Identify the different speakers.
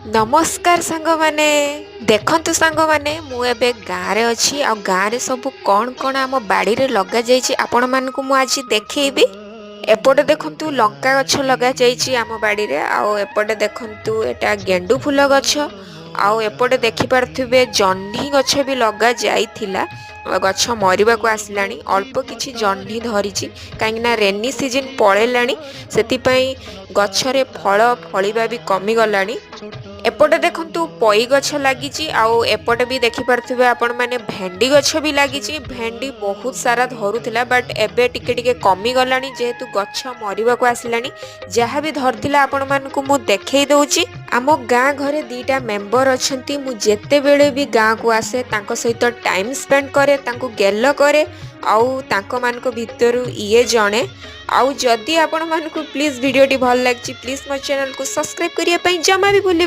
Speaker 1: ନମସ୍କାର ସାଙ୍ଗମାନେ। ଦେଖନ୍ତୁ ସାଙ୍ଗମାନେ, ମୁଁ ଏବେ ଗାଁରେ ଅଛି ଆଉ ଗାଁରେ ସବୁ କ'ଣ କ'ଣ ଆମ ବାଡ଼ିରେ ଲଗାଯାଇଛି, ଆପଣମାନଙ୍କୁ ମୁଁ ଆଜି ଦେଖେଇବି। ଏପଟେ ଦେଖନ୍ତୁ, ଲଙ୍କା ଗଛ ଲଗାଯାଇଛି ଆମ ବାଡ଼ିରେ। ଆଉ ଏପଟେ ଦେଖନ୍ତୁ, ଏଟା ଗେଣ୍ଡୁ ଫୁଲ ଗଛ। ଆଉ ଏପଟେ ଦେଖିପାରୁଥିବେ, ଜହ୍ନି ଗଛ ବି ଲଗାଯାଇଥିଲା। ଗଛ ମରିବାକୁ ଆସିଲାଣି, ଅଳ୍ପ କିଛି ଜହ୍ନି ଧରିଛି, କାହିଁକିନା ରେନି ସିଜନ୍ ପଳେଇଲାଣି, ସେଥିପାଇଁ ଗଛରେ ଫଳ ଫଳିବା ବି କମିଗଲାଣି। ଏପଟେ ଦେଖନ୍ତୁ, ପୋଇ ଗଛ ଲାଗିଛି। ଆଉ ଏପଟେ ବି ଦେଖିପାରୁଥିବେ ଆପଣମାନେ, ଭେଣ୍ଡି ଗଛ ବି ଲାଗିଛି। ଭେଣ୍ଡି ବହୁତ ସାରା ଧରୁଥିଲା, ବଟ୍ ଏବେ ଟିକେ ଟିକେ କମିଗଲାଣି, ଯେହେତୁ ଗଛ ମରିବାକୁ ଆସିଲାଣି। ଯାହା ବି ଧରିଥିଲା, ଆପଣମାନଙ୍କୁ ମୁଁ ଦେଖେଇ ଦଉଛି। ଆମ ଗାଁ ଘରେ 2ଟା ମେମ୍ବର ଅଛନ୍ତି। ମୁଁ ଯେତେବେଳେ ବି ଗାଁକୁ ଆସେ, ତାଙ୍କ ସହିତ ଟାଇମ୍ ସ୍ପେଣ୍ଡ କରେ, ତାଙ୍କୁ ଗେଲ କରେ। ଆଉ ତାଙ୍କମାନଙ୍କ ଭିତରୁ ଇଏ ଜଣେ। ଆଉ ଯଦି ଆପଣମାନଙ୍କୁ ପ୍ଲିଜ୍ ଭିଡ଼ିଓଟି ଭଲ ଲାଗିଛି, ପ୍ଲିଜ୍ ମୋ ଚ୍ୟାନେଲକୁ ସବସ୍କ୍ରାଇବ୍ କରିବା ପାଇଁ ଜମା ବି ଭୁଲିବେନି।